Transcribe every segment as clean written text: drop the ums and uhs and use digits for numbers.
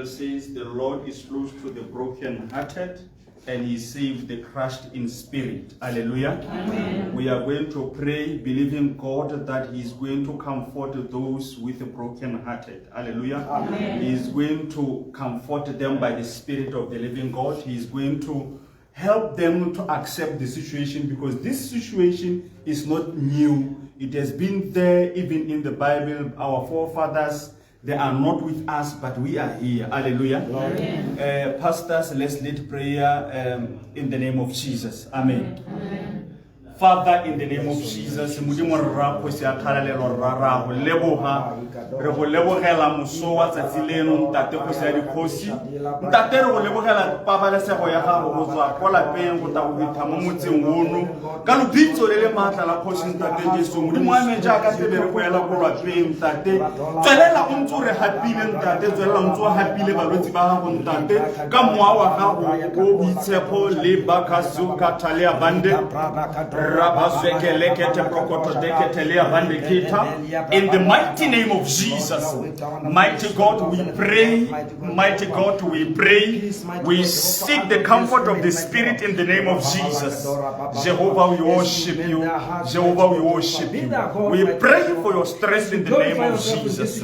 Bible says the Lord is close to the brokenhearted and he saved the crushed in spirit. Hallelujah. Amen. We are going to pray believing God that he is going to comfort those with the brokenhearted. Hallelujah. Amen. He is going to comfort them by the Spirit of the living God. He is going to help them to accept the situation, because this situation is not new. It has been there even in the Bible. Our forefathers, they are not with us, but we are here. Hallelujah. Amen. Pastors, let's lead prayer in the name of Jesus. Amen. Amen. Father, in the name of Jesus, Modimo rra kgosi ya kgalalelo rra ra go leboga, re go lebogela moso wa tsatsi leno, ntate kgosi ya dikgosi, ntate re go lebogela pabalesego ya gago go tswa kwa lapeng go tla go fitlha mo motseng ono ka lobitso le le maatla la kgosi ntate Jesu. Modimo wa me, jaaka tlebe re boela ko lapeng ntate, tswelela o ntse o re hapile ntate, tswelela o ntse o hapile balwetse ba gago ntate ka mowa wa gago o boitshepo le bakasukathalea bande. In the mighty name of Jesus, mighty God, we pray. Mighty God, we pray. We seek the comfort of the Spirit in the name of Jesus. Jehovah, we worship you. Jehovah, we worship you. We pray for your strength in the name of Jesus.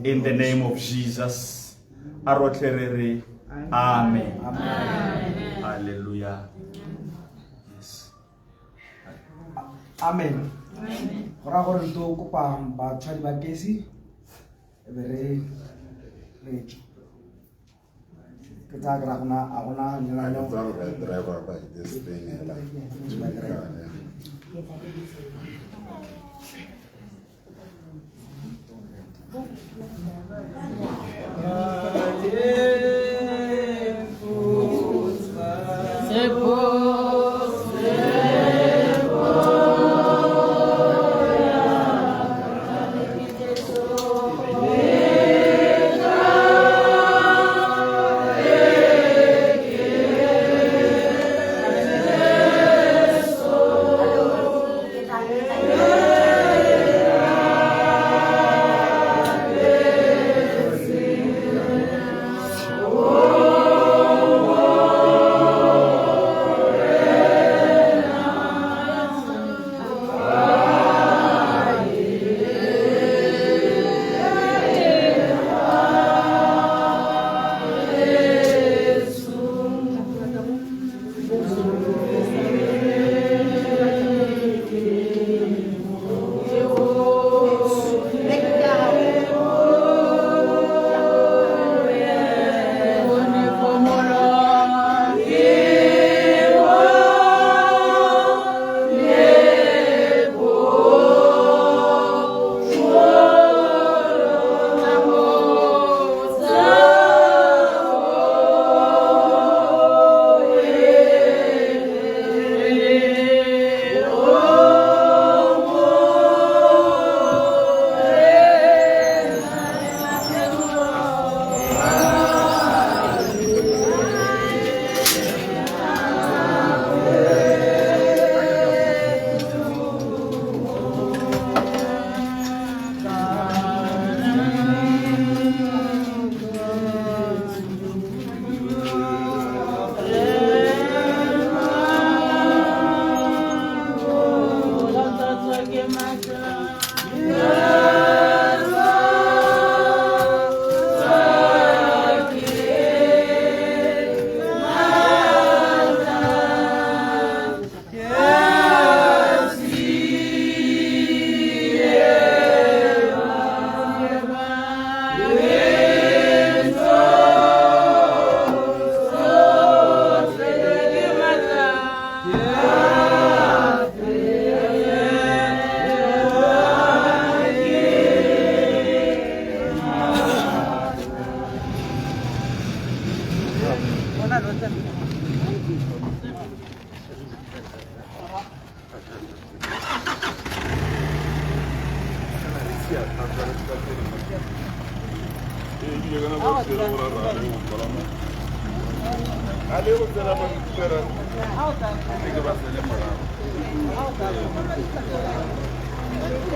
In the name of Jesus. Arotlherere. Amen. Amen. Hallelujah. Yes. Amen. Go ra gore to kopa batshwadi ba kesi e be re re tswa. Ke tsaya kry-a gona a gona lenaneo. Driver by this thing hela.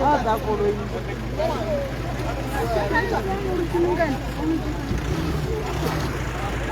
Ah,